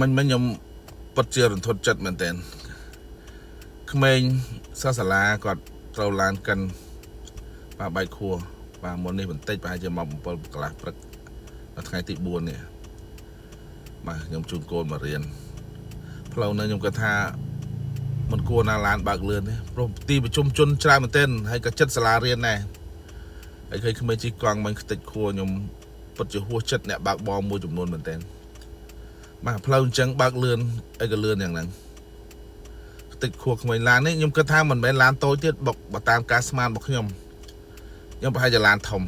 មិញមិញខ្ញុំពិតជារន្ធត់ចិត្តមែនទែនក្មេងសិស្សសាលាគាត់ត្រូវឡានកិនបាទបែកខួរបាទមុននេះបន្តិចប្រហែលជាម៉ោង7កន្លះព្រឹកដល់ថ្ងៃទី4នេះបាទខ្ញុំជូនកូនមករៀនផ្លូវនៅខ្ញុំគាត់ថាមិនគួរណាឡានបើកលឿនទេព្រោះទីប្រជុំជនច្រើនមែនទែនហើយក៏ចិត្តសាលារៀនដែរហើយឃើញក្មេងជិះកង់មិនខ្ទេចខួរខ្ញុំពិតជាហួសចិត្តអ្នកបើកបរមួយចំនួនមែនទែនបាទផ្លូវអញ្ចឹងបើកលឿនអីក៏លឿនយ៉ាងហ្នឹងខ្ទេចខួរក្មេងឡាននេះខ្ញុំគិតថាមិនមែនឡានតូចទៀតបុកបើតាមការស្មានរបស់ខ្ញុំខ្ញុំប្រហែលជាឡានធំ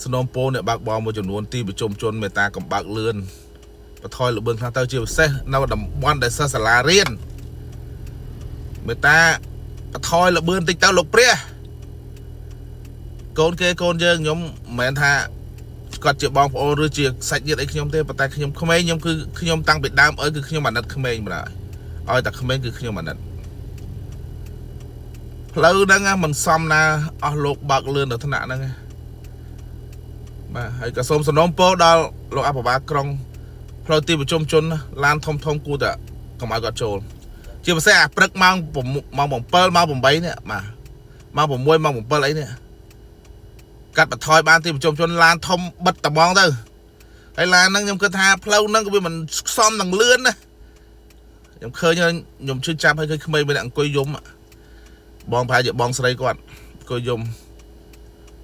សំណូមពរអ្នកបើកបរមួយចំនួនទីប្រជុំជនមេត្តាកំបើកលឿនបន្ថយល្បឿនខ្លះទៅជាពិសេសនៅតំបន់ដែលសិស្សសាលារៀនមេត្តាបន្ថយល្បឿនតិចទៅលោកព្រះកូនគេកូនយើងខ្ញុំមិនមែនថាគាត់ជាបងប្អូនឬជាសាច់ញាតិអីខ្ញុំទេប៉ុន្តែខ្ញុំក្មេងខ្ញុំគឺខ្ញុំតាំងពីដើមអើយគឺខ្ញុំអាណិតក្មេងម្ល៉េះឲ្យតែក្មេងគឺខ្ញុំអាណិតផ្លូវហ្នឹងមិនសមណាអស់លោកបើកលឿនដល់ថ្នាក់ហ្នឹងបាទហើយក៏សូមសំណូមពរដល់លោកអភិបាលក្រុងផ្លូវទីប្រជុំជនឡានធំធំគួរតែកុំឲ្យគាត់ចូលជាពិសេសអាព្រឹកម៉ោងម៉ោង7ម៉ោង8នេះបាទម៉ោង6ម៉ោង7អីនេះកាត់បន្ថយបានទីប្រជុំជនឡានធំបិទត្មងទៅហើយឡានហ្នឹងខ្ញុំគិតថាផ្លូវហ្នឹងក៏វាមិនសមនឹងលឿនណាខ្ញុំឃើញខ្ញុំឈឺចាប់ហើយឃើញក្មេងម្នាក់អង្គុយយំបងប្រហែលជាបងស្រីគាត់អង្គុយយំ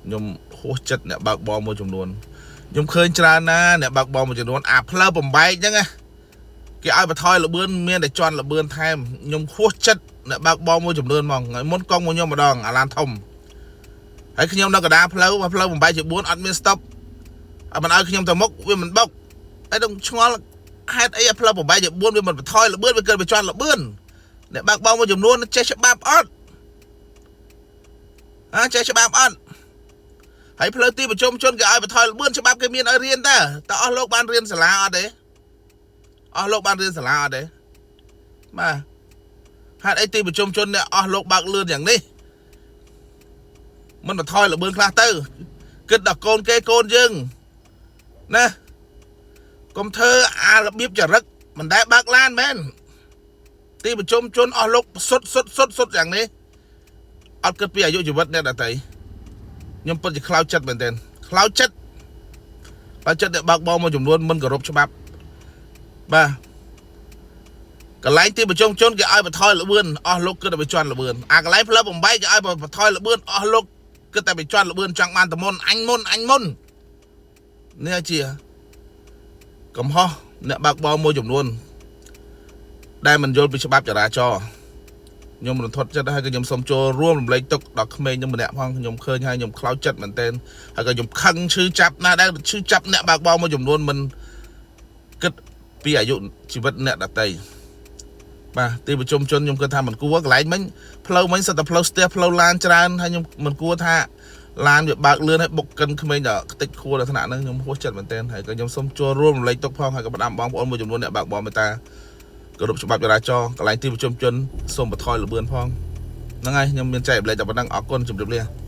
ខ្ញុំហួសចិត្តអ្នកបើកបរមួយចំនួនខ្ញុំឃើញច្រើនណាអ្នកបើកបរមួយចំនួនអាផ្លូវបំបែកហ្នឹងណាគេឲ្យបន្ថយលបឿនមានតែជន់លបឿនថែមខ្ញុំហួសចិត្តអ្នកបើកបរមួយចំនួនហ្មងថ្ងៃមុនកង់មកខ្ញុំម្ដងអាឡានធំហើយខ្ញុំនៅកណ្ដាលផ្លូវផ្លូវបំបែកជា4អត់មាន stop អត់មិនឲ្យខ្ញុំទៅមុខវាមិនបុកហើយដល់ឆ្ងល់ហេតុអីផ្លូវបំបែកជា4វាមិនបន្ថយលបឿនវាកើតទៅជន់លបឿនអ្នកបើកបរមួយចំនួនចេះច្បាប់អត់អើចេះច្បាប់អត់ហើយផ្លូវទីប្រជុំជនគេឲ្យបន្ថយលបឿនច្បាប់គេមានឲ្យរៀនតើតើអស់លោកបានរៀនសាលាអត់ទេអស់លោកបានរៀនសាលាអត់ទេបាទហេតុអីទីប្រជុំជនអ្នកអស់លោកបើកលឿនយ៉ាងនេះមិនបន្ថយលបឿនខ្លះទៅគិតដល់កូនគេកូនយើងណាកុំធ្វើអារបៀបចរិតមិនដែលបើកឡានមែនទីប្រជុំជនអស់លោកសុតសុតសុតសុតយ៉ាងនេះអត់គិតពីអាយុជីវិតអ្នកដទៃខ្ញុំពិតជាខ្លោចចិត្តមែនទែនខ្លោចចិត្តបើចិត្តអ្នកបើកបរមួយចំនួនមិនគោរពច្បាប់បាទកន្លែងទីប្រជុំជនគេឲ្យបន្ថយល្បឿនអស់លោកគិតតែไปជន់ល្បឿនអាកន្លែងផ្លូវបំបែកគេឲ្យបន្ថយល្បឿនអស់លោកគិតតែไปជន់ល្បឿនចង់បានតមុនអញមុនអញមុននេះជាកំហុសអ្នកបើកបរមួយចំនួនដែលមិនយល់ពីច្បាប់ចរាចរណ៍ខ្ញុំរន្ធត់ចិត្តហើយក៏ខ្ញុំសូមចូលរួមរំលែកទុក្ខដល់ក្មេងខ្ញុំម្នាក់ផងខ្ញុំឃើញហើយខ្ញុំខ្លោចចិត្តមែនទែនហើយក៏ខ្ញុំខឹងឈឺចាប់ណាស់ដែរឈឺចាប់អ្នកបើកបរមួយចំនួនមិនគិតពីអាយុជីវិតអ្នកដទៃបាទទីប្រជុំជនខ្ញុំគិតថាមិនគួរកន្លែងមិញផ្លូវមិញសិតតែផ្លូវស្ទះផ្លូវឡានច្រើនហើយខ្ញុំមិនគួរថាឡានវាបើកលឿនហើយបុកកិនក្មេងដល់ខ្ទេចខួរដល់ថ្នាក់ហ្នឹងខ្ញុំហួសចិត្តមែនទែនហើយក៏ខ្ញុំសូមចូលរួមរំលែកទុក្ខផងហើយក៏ផ្ដាំបងប្អូនមួយចំនួនអ្នកបើកបរមេត្តាគោរពច្បាប់ចរាចរណ៍កន្លែងទីប្រជុំជនសូមបន្ថយល្បឿនផងហ្នឹងហើយខ្ញុំមានចែករំលែកតែប៉ុណ្ណឹងអរគុណជម្រាបលា។